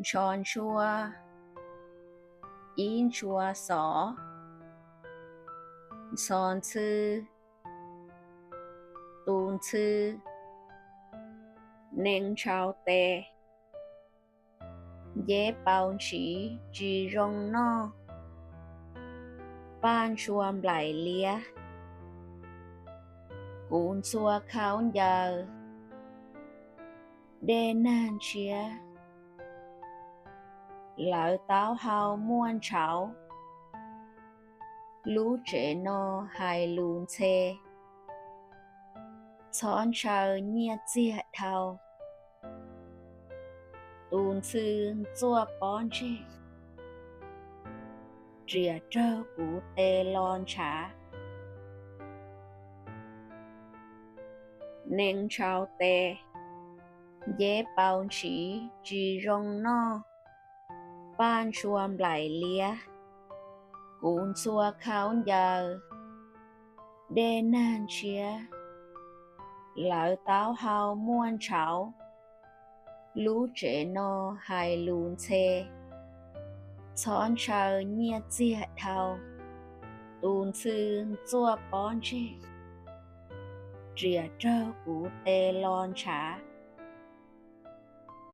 Ntsho ntshua, ib ntshua xov. Ntxhov ntxhw, tus ntxhw. Nees ntshau tes, nceb paus ntshiv tsis zoo noj. Paj ntshua nplaim liab, kuv ntxhua khaub ncaws. Dej nag ntshiab, lawv taub hau muaj ntshauv. Lub tsev no hais lus ntxhe, txhob ntshaw nyiaj txiag dhau. Tus ntxhw ntxuaj pob ntseg, riam raug kuv tes los ntshav. Nees ntshau tes, nceb paus ntshiv tsis zoo noj. Paj ntshua nplaim liab, kuv ntxhua khaub ncaws. Dej nag ntshiab, lawv taub hau muaj ntshauv. Lub tsev no hais lus ntxhe, txhob ntshaw nyiaj txiag dhau. Tus ntxhw ntxuaj pob ntseg, riam raug kuv tes los ntshav.